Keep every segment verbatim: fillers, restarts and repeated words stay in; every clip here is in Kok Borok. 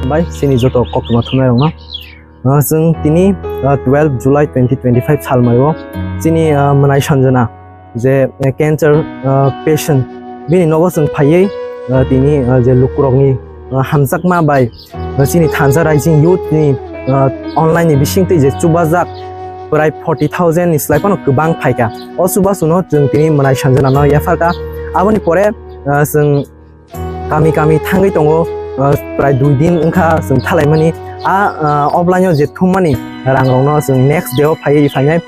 Bai chini joto koktwma thumnairokno. Ah, chwng tini, ah, twelve July twenty twenty-five salmaio chini, ah, Mwnai Sanjana je, eh, cancer, ah, patient, bini nogo chwng phaiwi, ah, tini, ah, je lukurokni, ah, hamjakma bai, ah, chini Thansa Rising Youth ni, ah, online ni bisingtwi je chubajak prai forty thousand ni slai phano kwbang phaikha. O chubachuno chwng tini Mwnai Sanjana no yapharkha. Aboni pore, ah, chwng kami kami thangwi tongo, ah, prai dui din wngkha chwng thalaimani. A, ah, offline o je thummani rangrokno chwng next day o phaiwi phainai.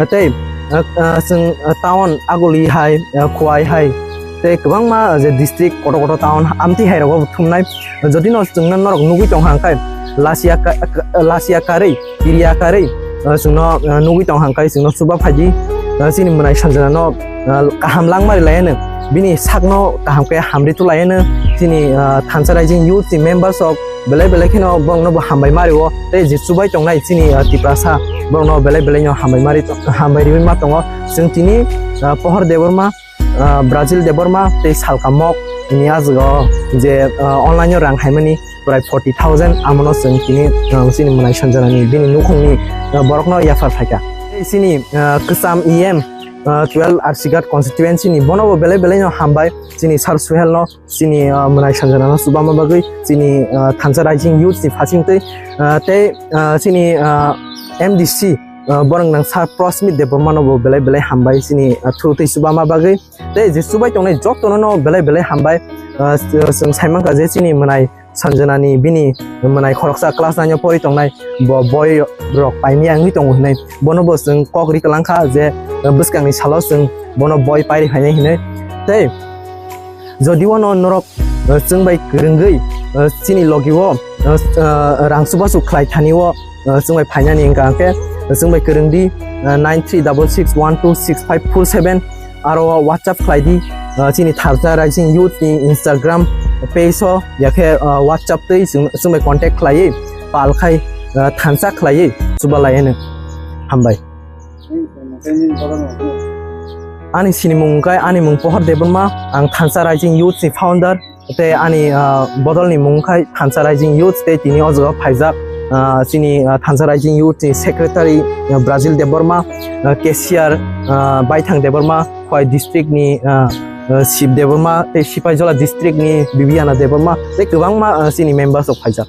Tei, ah, ah, chwng, ah, town Aguli hai, ah, Khowai hai, tei kwbangma je district kotor kotor town amtwi hai rogo thumnai. Jodi no chwngno norok nugwi tong hang khe lasia ka-, ka-, lasia karwi, kiriya karwi, ah, chwngno, ah, nugwi tong hang khe chwngno chuba phaidi, ah, chini Mwnai Sanjana no, ah, kaham langmari laiano, bini sakno kaham khe hamri tu laiano, chini, ah, Thansa Rising Youth ni members rok belai belai kheno borokno bo hambai mario, tei je chubai tongnai chini, ah, Tiprasa borokno belai belai no hambai mari to-, hambai riwi ma tongo. Chwng tini, ah, Pohor Debbarma, ah, Brazil Debbarma tei Salka Mok ni ajwgo je, ah, online o rang haimani prai forty thousand, amono chwng tini, ah, chini Mwnai Sanjana ni bini nukhungni, ah, borokno yaphar phaikha. Tei chini, ah, kwcham E M, ah, twelve Arsighat constituency ni bono bo belai belai no hambai chini Sir Suhel no. Chini, ah, Mwnai Sanjana no chubama bagwi, chini, ah, Thansa Rising Youth ni phasing twi, ah, tei, ah, chini, ah, M D C, ah, borok nang Sir Prosmit Debbarma no bo belai belai hambai chini, ah, through twi chubama bagwi. Tei je chubai tongnai jotono no belai belai hambai, ah, chwng saimankha je chini Mwnai Sanjana ni bini Mwnai khoroksa class nine o pori tongnai bo boi rok paimaya wngwi tongo hinwi. Bono bo chwng kok ri kwlangkha je, ah, bwskangni salo chwng bono boi pairi phainai hinwi. Tei Jodi o no norok, eh, chwng bai kwrwngwi, eh, chini logi o, eh, eh, rang chubachu khlai thani o, eh, chwng bai phainani wngkha, hwnkhe chwng bai kwrwng di, eh, nine three double six one two six five four seven, aro o WhatsApp khlai di, eh, chini Thansa Rising Youth ni Instagram page o, yakhe, eh, WhatsApp twi chwng, chwng bai contact khlaiwi pal khai, eh, thansa khlaiwi chuba lai hwno. Hambai. Ani sinimung wngkha, ani mung Pohor Debbarma, ang Thansa Rising Youth ni founder, tei ani, ah, bodol ni mung wngkha Thansa Rising Youth, tei tini o jaga phaijak, ah, chini, ah, Thansa Rising Youth ni secretary, ah, Brazil Debbarma, ah, cashier, ah, Baithang Debbarma, Khowai district ni, ah, ah, Shiv Debbarma, tei Sipaijola district ni Bibiana Debbarma, tei kwbangma, ah, chini members rok phaijak.